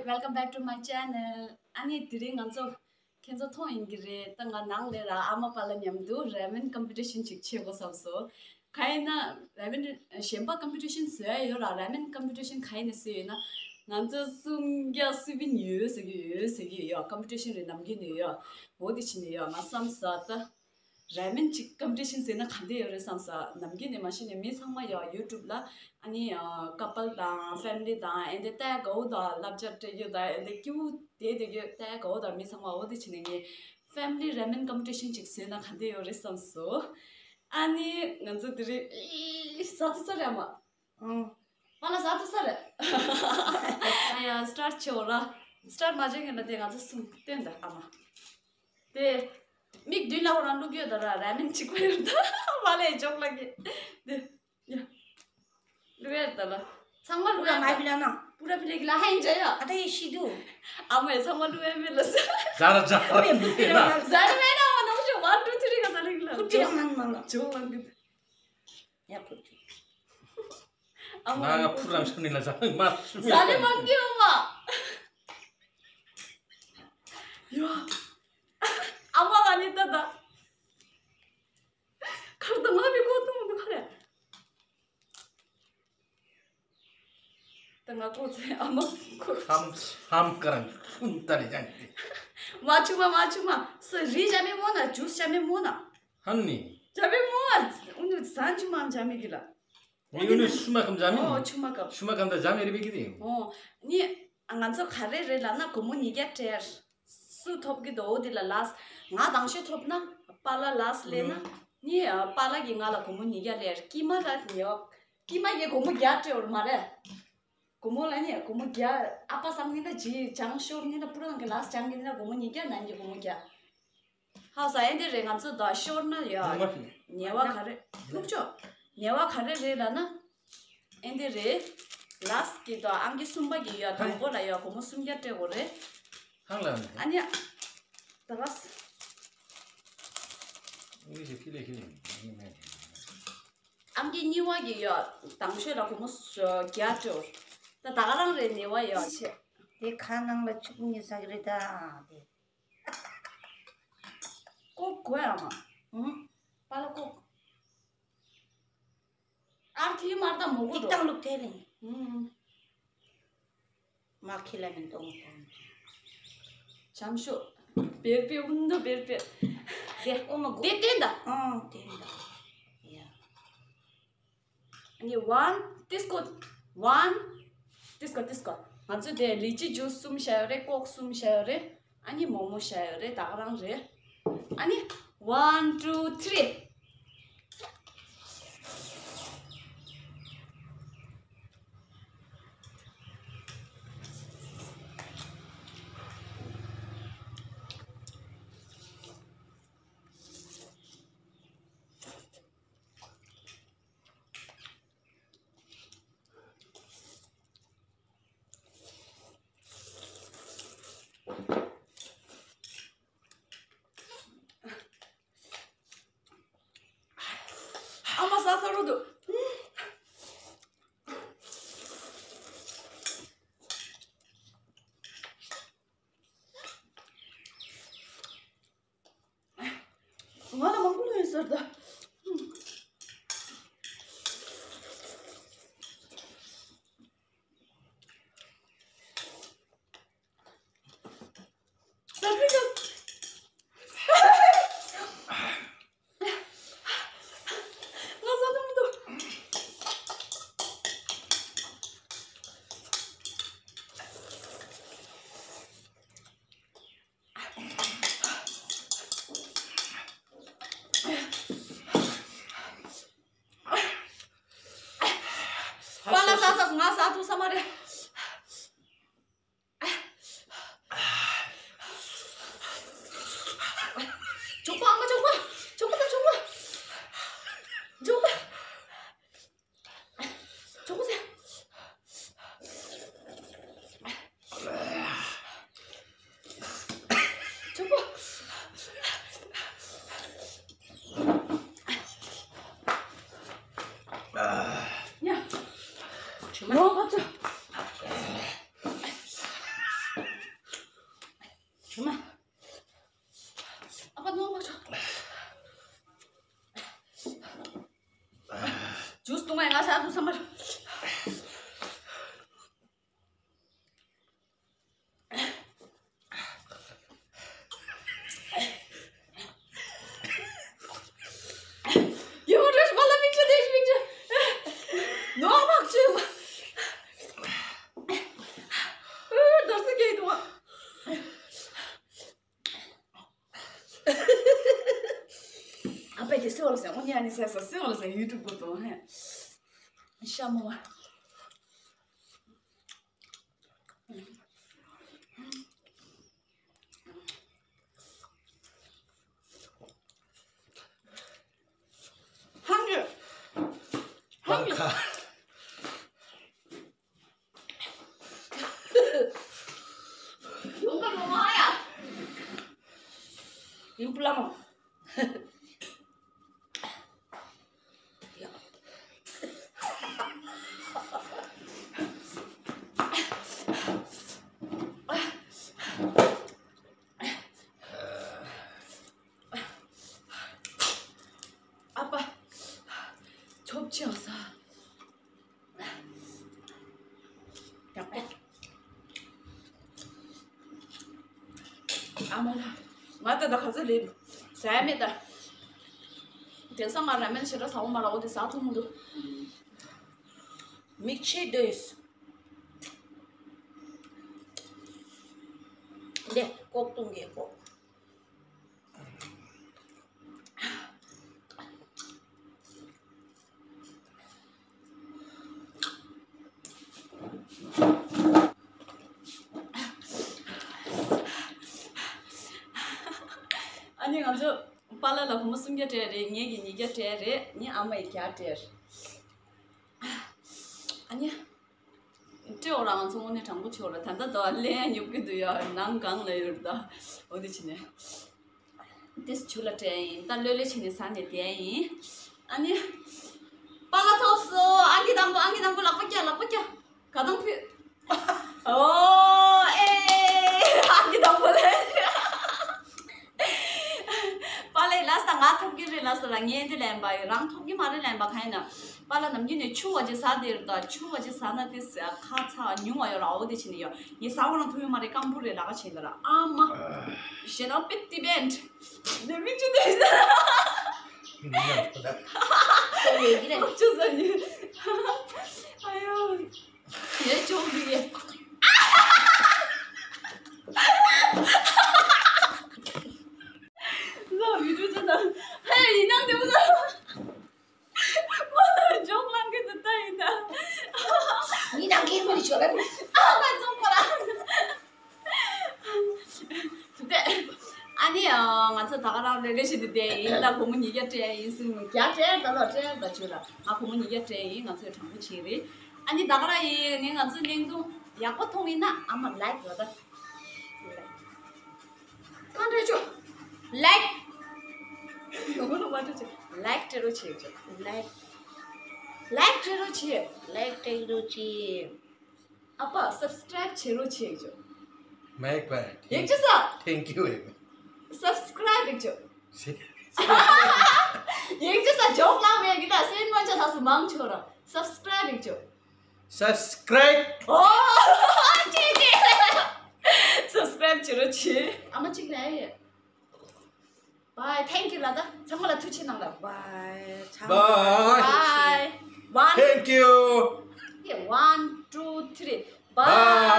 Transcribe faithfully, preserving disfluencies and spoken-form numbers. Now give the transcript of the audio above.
Welcome back to my channel. ཨ་ནི་དེ་རིང་ང་ཚོ་ཁྱེད་ཚོ་མཐོང་ཡིན་གྱི་རེད། ད་ང་ནང་ལ་ར་ཨ་མ་པཱ་ལགས་མཉམ་དུ་རེ་མན་ཀམ་པི་ཊི་ཤན་ཅིག་བྱེད་དགོས་བསམ་སོང་། གང་ཡིན་ན་རེ་མན་གཞན་པ་ཀམ་པི་ཊི་ཤན་བཟོ་ཡ་ཡོད་ར། རེ་མན་ཀམ་པི་ཊི་ཤན་གང་ཡིན་ན་ཟེར་ཡོད་ན། ང་ཚོ་སུམ་བརྒྱ་སུ་བིན་ཡོད་ཟེར་གྱི་ཡོད་ཟེར་གྱི་ཡོད། ཀམ་པི་ཊི་ཤན་རེ་ནམ་རྒྱུན་ནས་ཡོད། འོ་དེ་བྱས་ནས་ཡོད། ང་བསམ་ས་ད། རེ་མན་ཅིག་ཀམ་པི་ཊི་ཤན་ཟེར་ན་ག་འདྲ་ཡོད་རེད་བསམ་ས། ནམ་རྒྱུན་ནས་མ་གཞི་ནས་མི་ཚང་མ་ཡང་ཡུ་ཊུབ་ལ་ཨ་ནི་ཀ་པལ་དང་ཕེ་མི་ལི་དང་ཨེ་འདྲ་ལྟ་དགའ་བོ་དང་བསླབ་བྱ་སྤྲད་རྒྱུ་དང་ཨེ་འདྲ་སྐྱིད་པོ་བསྡད་བསྡད་རྒྱུ་ལྟ་དགའ་བོ་དང་མི་ཚང་མ། འོ་དེ་བྱས་ནས་ངས་ཕེ་མི་ལི་རེ་མན་ཀམ་པི་ཊི་ཤན་ཅིག་ཟེར་ན་ག་འདྲ་ཡོད་རེད་བསམ་སོང་། ཨ་ནི་ང་ཚོ་དེ་རིང་ཨི་ཟ་ཐུབ་ས་རེད་མ། ཨང་། པཱ་ལགས་ཟ་ཐུབ་ས་རེད། ཨ་ཡ་སི་ཊར་ཊི་བྱེད་འོ་ར། སི་ཊར་ཊི་མ་བྱེད་མཁན་ལ་དེ་ང་ཚོ་གསུམ་སྟོན་ད་ཨ་མ། དེ། མིག་མདུན་ལ་ཧོ་རང་བླུག་ཡོད་ད་ར། རེ་མན་གཅིག་པ་ཡོད་ད། མ་ལས་འཇོག་ལ་གི། དེ། ཡ། བླུག་ཡོད་ད་ལ། ཚང་མ་བླུག་ཡོད་ད། པུ་ར་མ་ཡི་པི་ལ་ན། པུ་ར་པི་ལ་གི་ལ་ཧ་ཡིན་འཇའ་ཡ། ཨ་ད་ཡི་ཤི་དུ། ཨ་མ་ཡི་ཚང་མ་བླུག་ཡོད་མེད་ལ་ཟ། ཟ་ར་ཟ་ར་པུ་ར་མ་ཡི་པི་ལ་ན། ཟ་ར་མེད་ན་ཨ་མ་ནོ་ཤོ་ཝན་ཊུ་ཐི་རི་ག་ཟ་ལ་གི་ལ། པུ་ར་མ་ཡི་པི་ལ་ན། འཇོག་ལ་གི། ཡ་པུ་ར། ཨ་མ་ང་ཕུ་རམ་ཤམ་ནི་ལ་ཟ་མ་ཤུ་མི། ཟ་ལེ་མ་ཀི་ཨ་མ། ཡ། ཨ་མ་ང་ནི་ད་ད། ཁར་ད་མ་བི་གོ་ཏུ་མ་ཁ་རེ། ད་ང་གོ་ཚེ་ཨ་མ་གོ། ཧམ་ཧམ་ཀ་རང་ཁུན་ད་རེ་ཡང་ཏེ། མ་ཆུ་མ་མ་ཆུ་མ་སི་རི་ཇ་མེ་མོ་ན་ཇུས་ཇ་མེ་མོ་ན། ཧན་ནི། ཇ་མེ་མོ་ཨ་ཨུ་ནུ་ཟན་ཆུ་མ་ཇ་མེ་གི་ལ། ཡུ་ནི་ཤུ་མ་ཀམ་ཇ་མི། ཨོ་ཆུ་མ་ཀམ། ཤུ་མ་ཀམ་ད་ཇ་མི་རི་བི་གི་དེ། ཨོ། ནི། ང་ཚོ་ག་རེ་རེད་ལབ་ན་སྒོར་མོ་ཉིས་བརྒྱ་སྤྲད། སུ་ཐོབ་གི་འདུག་འོ་དེ་ལ་ལགས། ང་དང་ཤོས་ཐོབ་ན་པཱ་ལགས་ལགས་ལེན་ན། ནི་པཱ་ལགས་ཀྱིས་ང་ལ་སྒོར་མོ་ཉིས་བརྒྱ་ལེན། ཀྱི་མ་ལ་ཉེ་བ། ཀྱི་མ་ཡིས་སྒོར་མོ་བརྒྱ་སྤྲད་འོར་མ་རེད། སྒོར་མོ་ལ་ནི་སྒོར་མོ་བརྒྱ། ཨ་ཕ་བསམ་ནི་ན་ཇི་ཅང་ཤོར་ནི་ན་པུ་རང་གི་ལགས་ཅང་གི་ནི་ན་སྒོར་མོ་ཉིས་བརྒྱ་ནང་གི་སྒོར་མོ་བརྒྱ། ཧ་ས་ཨེ་འདི་རེད། ང་ཚོ་ད་ཤོར་ན་ཡ། ཉེ་བ་ག་རེ། ལུག་ཅོ། ཉེ་བ་ག་རེ་རེད་ལབ་ན། ཨེ་འདི་རེད། ལགས་ཀྱི་ད་ཨང་ཀི་གསུམ་པ་གི་ཡ་དང་པོ་ལ་ཡ་སྒོར་མོ་སུམ་བརྒྱ་སྤྲད་དགོས་རེད། ཧང་ལ་ནི། ཨ་ནི། ད་ག་ས། ཨང་ཀི་གཉིས་པ་གི་ཡ་དང་ཤོས་ལ་སྒོར་མོ་བརྒྱ་སྤྲད། ད་ད་ག་རང་རེད་ཉེ་བ་ཡ་ཆེ། དེ་ཁ་ནང་ལ་ཆུ་ཉེ་ས་གི་རེད་ད་དེ། ཀོ་གོ་ཡ་མ། ཨུམ། པཱ་ལགས་ཀོ། ཨར་ཐི་མར་ད་མོ་གོ་ཏིག་ཏང་ལུག་ཐེ་ལིང་། ཨུམ། མ་ཁི་ལ་མིན་ཏོང་ཏོང་། བྱམས་ཤོ། བེར་པེ་ཨུན་དོ་བེར་པེ། དེ་ཨོ་མ་གོ། དེ་བསྟན་ད། ཨང་བསྟན་ད། ཡ། ནི་ཝན། ཏིས་ཀོ། ཝན། ཏིས་ཀོ་ཏིས་ཀོ། ང་ཚོ་དེ་ལི་ཅི་ཇུས་གསུམ་བཞག་ཡོད་རེད། ཀོག་གསུམ་བཞག་ཡོད་རེད། ཨ་ནི་མོག་མོག་བཞག་ཡོད་རེད། ད་ག་རང་རེད། ཨ་ནི་ཝན་ཊུ་ཐི་རི། ཨ་མ་ཟ་ས་རུ་འདུག་ང་ལ་མང་པོ་ཡོད་ཟེར་ད། ཟ་ཁུ་ཡོད། ང་ཟ་ཐུབ་མི་འདུག་ཨ་ས་ཐུ་ས་མར། ཡིན་མོ་བྲོས་བ་ལ་མིག་ཆུ་དེ་མིག་ཆུ། ནོར་བག་ཆུ། ཨུ་རྡོར་སེ་སྐྱེས་འདུག་ཨ་པའི་དེ་སེ་བ་ལ་ཟེར་ཨོ་ཉི་ཨ་ནི་ཟེར་ས་སེ་བ་ལ་ཟེར་ཡུ་ཊུབ་གོ་དོ་ཧེ། ཤ་མོ་བ། ཧང་གི། ཧང་གི། ཡོང་ག་ཡོང་མ་ཡ། ཡིན་པ་ལ་མོ། ཨ་ཕ། ཆོབ་ཆེ་བ་ས། ཡག་པོ། ཨ་མ་ལ། ང་ད་ད་ག་ཚོད་ལས་འདུག་ཟ་ཡ་མེད་ད། དེང་སང་ང་ར་མེན་ཞེ་དྲག་ཟ་འོ་མ་ར་འོ་དེ་ཟ་ཐུབ་མི་འདུག་མིག་ཆུ་འདུག་འདི་ལྐོག་བཏུང་གི་ལྐོག་ཨ་ནི་ང་ཚོ་པཱ་ལགས་ལ་སྒོར་མོ་སུམ་བརྒྱ་སྤྲད་རེད། ངེད་ཀྱིས་ཉིས་བརྒྱ་སྤྲད་རེད། ངའི་ཨ་མ་ཡིས་བརྒྱ་སྤྲད་རེད། ཨ་ནི། སྤྲེའུ་རང་ཚོ་དངོས་གནས་དྲང་པོ་ཆོག་ར། ད་ལྟ་དོ་ལན་ཉོབ་ཀྱི་འདུག་ཡ། ནང་གང་ལ་ཡོད་ར་ད། འོ་དེ་བྱས་ནས། དེ་ཆུ་ལ་སྤྲད་ཡིན། ད་ལོས་ལོས་བྱས་ནས་ཟ་ནས་བསྡད་ཡིན། ཨ་ནི། པཱ་ལགས་ཐོབ་སོང་། ཨང་ཀི་དང་པོ། ཨང་ཀི་དང་པོ། ལག་པ་བཀྱག་ལག་པ་བཀྱག་ག་དང་ཕུད། ཨོ་ཨེ། ཨང་ཀི་དང་པོ་ལས། པཱ་ལགས་ལ་ས་ང་ཐོབ་ཀྱི་རེད་ལ་ས་ལ་ངས་འདི་ལན་པ་ཡོད། རང་ཐོབ་ཀྱི་མ་རེད་ལན་པ་ག་ཡིན་ན། པཱ་ལགས་ནམ་རྒྱུན་ནས་ཆུ་བ་ཅིག་ཟ་དེ་རེད་ད། ཆུ་བ་ཅིག་ཟ་ན་དེ་ས་ཁ་ཚ་ཉུང་བ་ཡོད་ར། འོ་དེ་བྱས་ནས་ཡོད། ངས་ཟ་བ་རང་ཐུབ་ཡོད་མ་རེད། སྐམ་པོ་རེད་ལ་ག་བྱས་ད་ར། ཨ་མ། ཞེ་ན་པི་ཏི་བེན། ནས་མིག་ཆུ་དེ་ཟ། སོ་ཡོད་ཀྱི་རེད། ཆུ་ཟ་ཉུང་། ཨ་ཡོ། ཡེ་ཅོག་གི་ཡེ། ལོ་ཡུ་ཊུབ་ཅེ་ནལ། ཧེ་ཡིན་ནང་དེ་མོ་ལ། མ་ལ་ཇོག་ལང་གི་འདུག་ད་ཡིན་ད། ཡིན་ནང་གི་མི་ཆོག་ལ། ཨ་མ་ཙོང་པ་ར། དེ། ཨ་ནི་ང་ཚོ་ད་ག་རང་རེ་རེ་བཞིན་དུ་བསྡད་ཡིན་ད། སྒོར་མོ་ཉིས་བརྒྱ་སྤྲད་ཡིན་སུ་བརྒྱ་སྤྲད་ད་ལོ་སྤྲད་ད་ཆོས་ལ། ང་སྒོར་མོ་ཉིས་བརྒྱ་སྤྲད་ཡིན། ང་ཚོས་དྲང་པོ་བྱེད་རེད། ཨ་ནི་ད་ག་རང་ཡིན་ངས་ང་ཚོའི་བརྙན་ཐུང་ཡག་པོ་མཐོང་ཡིན་ན་ཨ་མ་ལའིཀ་ལ་ད། གང་སྤྲད་ཆོག་ལའིཀ་ཡོང་ལ་མ་སྤྲད་ཆོག་ལའིཀ་སྤྲད་རོགས་བྱེད་ཆོག་ལའིཀ་ལའིཀ་སྤྲད་རོགས་བྱེད། ལའིཀ་སྤྲད་རོགས་བྱེད། ཨ་ཕ་སབ་སི་ཀྲའིབ་བྱེད་རོགས་བྱེད་ཆོག་མེག་པ། ཡེག་ཅི་ས། Thank you. སབ་སི་ཀྲའིབ་ཡེག་ཆོག་ཡེག་ཅི་ས། ཇོག་ལང་མེད་གི་ད་སེན་མ་ཆ་ཐག་སུ་མང་ཆོག་ར། སབ་སི་ཀྲའིབ་ཡེག་ཆོག་སབ་སི་ཀྲའིབ། ཨོ། ཅེ་ཅེ། སབ་སི་ཀྲའིབ་བྱེད་རོགས་བྱེད། ཨ་མ་གཅིག་ལ་ཡ། Bye, thank you ལ་ད། ཚང་མ་ལ་ཐུགས་རྗེ་གནང་ལ། Bye. Bye. Bye. One. Thank you. Yeah, one, two, three. Bye. Bye.